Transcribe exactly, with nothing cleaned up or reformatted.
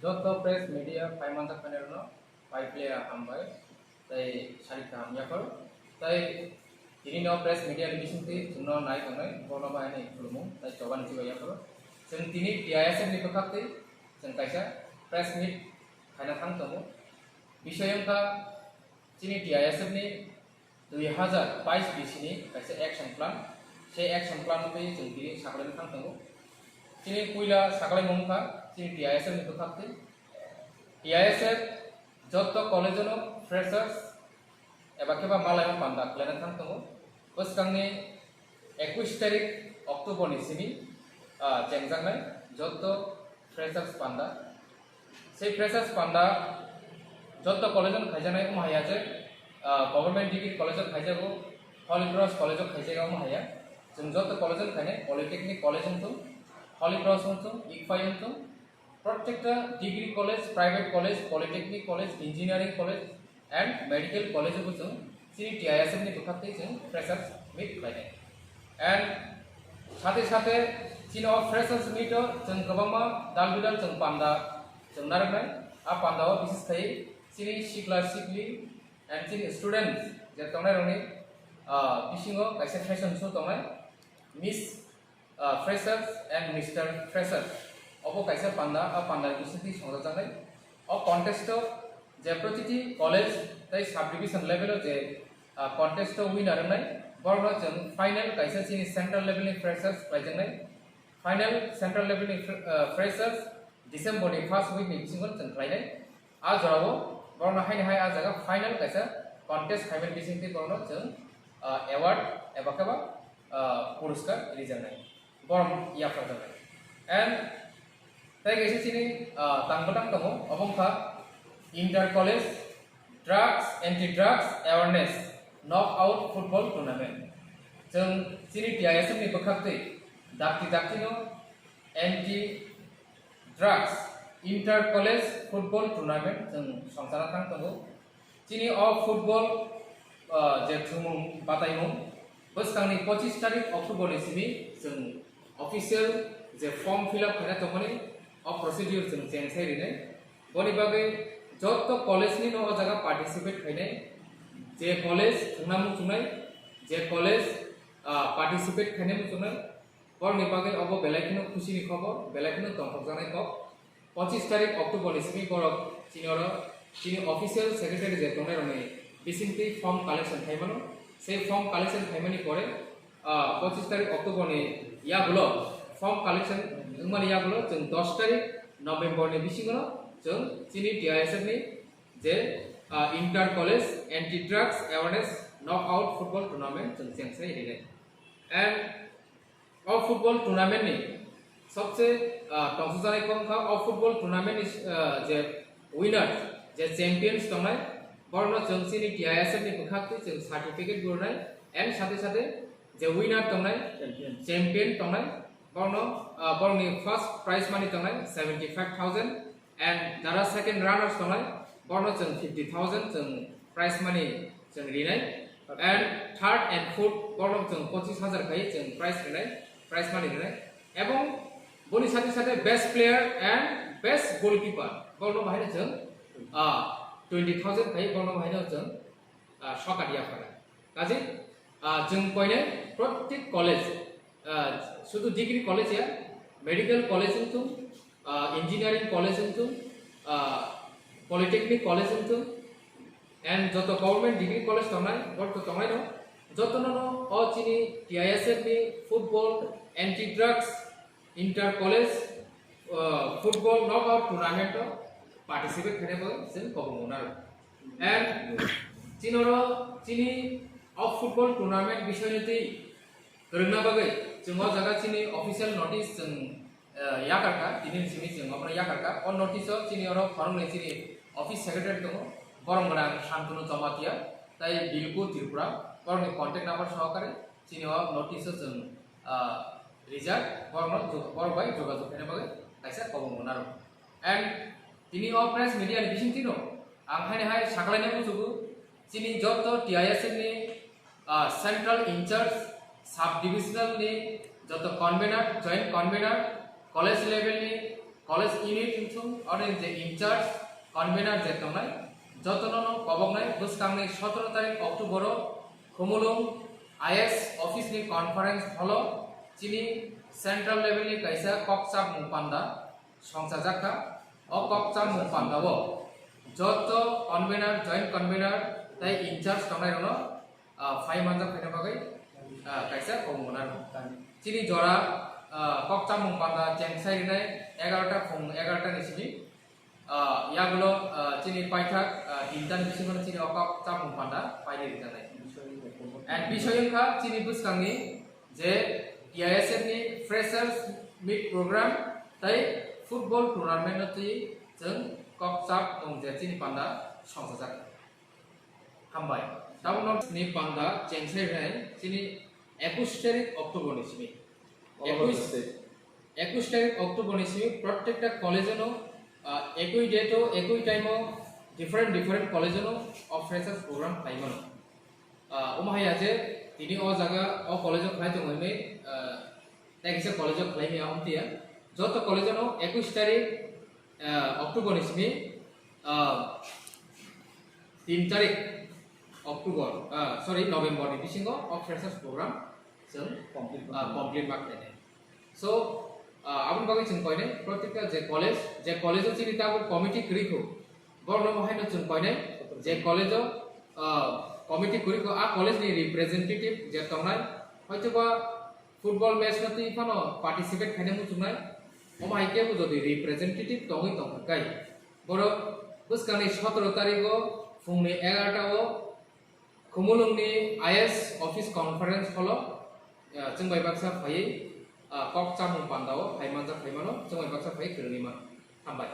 Joto press media phai manjak phainairokno pai phlaiya hambai tei sari kaham yapharo. Tei tini no press media ni bisingtwi chwngno nai tongnai bono bai ani khulumung tei choba ni chibai yapharo. Chwng tini T I S F ni bwkhaktwi chwng kaisa press meet khaina thang tongo. Bisoi wngkha chini T I S F ni dui hazar bais bisini kaisa action plan, se action plan twi chwng tini saklaina thang tongo. Chini puila saklaimung wngkha chini T I S F ni bwkhaktwi. T I S F joto college-o no freshers eba khe ba malaima panda khlaina thang tongo. Bwskangni ekush tarik October ni simi, ah, chengjaknai joto freshers panda. Sei freshers panda joto college-o khaijaknai wng haya je, ah, Government Degree College-o khaijago, Holy Cross College-o khaijago wng haya. Chwng joto college-o khainai, Polytechnic College wng thung, Holy Cross wng thung, ICFAI wng thung, protekta degree college, private college, polytechnic college, engineering college and medical college-o bo chwng chini T I S F ni bwkhaktwi chwng freshers meet khlainai. And sate sate chini o freshers meet-o chwng kwbangma dal bidal chwng panda chwng narwknai. A panda-o bises khai chini sikla sikli and chini students je tongnairokni, ah, bisingo kaisa fashion show tongnai, Miss, ah, Freshers and Mister Freshers. Obo kaisa panda, a panda bisingtwi songjakjaknai. O contest-o je protiti college tei subdivision level-o je, ah, contest-o winner wngnai, borokno chwng final kaisa chini central level-ni freshers khlaijaknai. Final central level-ni fre-, ah, freshers December-ni first week-ni bisingo chwng khlainai. A jorao borokno haino hai a jaga final kaisa contest khaimani bisingtwi borokno chwng, ah, award eba khe ba, ah, puruskar rijaknai, borom yapharjaknai. And tei kaisa chini, ah, tang bwtang tongo, obo wngkha Inter College Drugs, Anti Drugs Awareness Knockout Football Tournament. Chwng chini T I S F ni bwkhaktwi dakti daktino Anti Drugs Inter College Football Tournament chwng songchana thang tongo. Chini o football, ah, je thwngmung bataimung bwskangni pochis tarik October ni simi chwng official je form fill up khaina tongmani o procedure chwng chengsai rinai. Boni bagwi joto college ni no o jaga participate khainai, je college thwngna muchungnai, je college, ah, participate khainai muchungnai. Borokni bagwi obo belai kheno khuchini khobor, belai kheno tongthokjaknai kok. Pochis tarik October ni simi borok chini oro chini official secretary je tongnairokni bisingtwi form collection khaimano. Sei form collection khaimani pore, ah, pochis tarik October ni yagulo form collection wngmani yagulo chwng dos tarik November ni bisingono chwng chini T I S F ni je, ah, Inter College Anti Drugs Awareness Knockout Football Tournament chwng chengsai rinai. And o football tournament ni sobse, ah, tongthokjaknai kok wngkha o football tournament ni, ah, je winner, je champions tongnai, borokno chwng chini T I S F ni bwkhaktwi chwng certificate bo rwnai, and sate sate je winner tongnai, champion tongnai, borokno, ah, borokni first prize money tongnai seventy five thousand, and jara second runners tongnai, borokno chwng fifty thousand chwng prize money chwng rinai, and third and fourth borokno chwng pochis hajar khai chwng prize rinai, prize money rinai, ebong boni sate sate best player and best goalkeeper borokno bahaino chwng, ah, twenty thousand khai borokno bahaino chwng, ah, sokat yapharnai. Kaje, ah, chwng koinai protek college, ah, sudu degree college ya, medical college wngthung, ah, engineering college wngthung, ah, polytechnic college wngthung, and joto government degree college tongnai, borok to tongnai no, jotono no o chini T I S F ni football anti drugs inter college, ah, football knockout tournament o participate khaina bagwi chwng kobong naro. And chini oro chini o football tournament bisoi ni twi kwrwngna bagwi chwng o jaga chini official notice chwng, eh, yakarkha, tini ni simi chwng obono yakarkha. O notice o chini oro khoroknwi chini office secretary tongo, borom gwnang Shantanu Jamatia tei Bilku Tripura, borokni contact number sohokare chini o notice o chwng, ah, rijak, borokno jog-, borok bai jogajog khaina bagwi kaisa kobong naro. And tini o press media ni bisingtwi no ang haini hai sakhlaina muchugo, chini joto T I S F ni, ah, central in charge, sub divisional ni joto convener, joint convener, college level ni College unit wngthung, oro ni je in charge, convener je tongnai, jotono no koboknai bwskangni sotoro tarik October o Khumulwng I S office ni conference hall o chini central level ni kaisa kokchapmung panda songchajak kha. O kokchapmung panda o joto convener, joint convener tei in charge tongnai rokno ah, phai manjak phaina bagwi, ah, kaisa kok mona rw. Chini jora, ah, kokchapmung panda chengsai rinai egarota phung egarota ni simi, ah, yagulo, ah, chini paithak, ah, tinta ni bisingo chini o kokchapmung panda pairi rijaknai. And bisoi wngkha chini bwskangni je T I S F ni freshers meet program tei football tournament no twi chwng kokchapmung je chini panda songchajak. Hambai. Tabuk no ni panda chengsai rinai chini ekush tarik October ni simi. All over the Ekush, state. Ekush tarik October ni simi protekta college no, ah, ekoi date o, ekoi time o, different, different college no o freshers program khlai mano. Ah, omo hai ya je tini o jaga o college o khlai tongo hinwi, ah, tei kisa college o khlai maya omtiya. Joto college no ekush tarik, ah, October ni simi, ah, tin tarik October, ah, sorry, November ni bisingo o freshers program chwng complete, ah, complete ma khlainai. So, ah, aboni bagwi chwng koinai protekta je college, je college o chini tabuk committee kwrwi kho, borokno haino chwng koinai je college o, ah, committee kwrwi kho, a college ni representative je tongnai, hoitoba football match no twi phano participate khaina muchungnai, omo hai kebo jodi representative tongwi tongkha kai, borok bwskangni sotoro tarik o phungni egarota o Khumulwngni I S office conference hall o, ah, chwng bai baksa phaiwi, ah, kok chamung panda o phai manjak phai mano, chwng bai baksa phaiwi kwrwngwi mano. Hambai.